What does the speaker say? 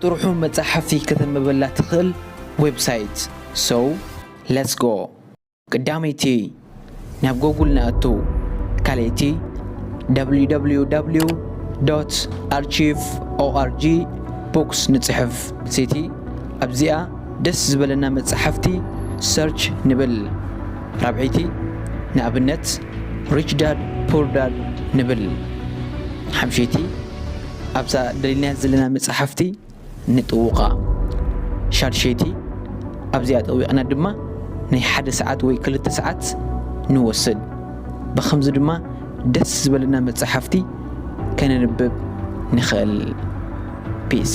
ጥርሑ መጻሕፍቲ ከተንብበላ ትኽእል ዌብሳይት። So let's go። ቀዳመይቲ ናብ ጎጉል ንኣቱ። ካልኣይቲ www archive org books ንጽሕፍ። ሰይቲ ኣብዚኣ ደስ ዝበለና መጻሕፍቲ ሰርች ንብል። ራብዐይቲ ንኣብነት ሪች ዳድ ፑር ዳድ ንብል። ሓምሸይቲ ኣብዛ ደሊናያ ዘለና መጻሕፍቲ ንጥውቓ። ሻድሸይቲ ኣብዚኣ ጠዊቕና ድማ ናይ ሓደ ሰዓት ወይ ክልተ ሰዓት ንወስድ። ብኸምዚ ድማ ደስ ዝበለና መጻሕፍቲ ከነንብብ ንኽእል። ፒስ።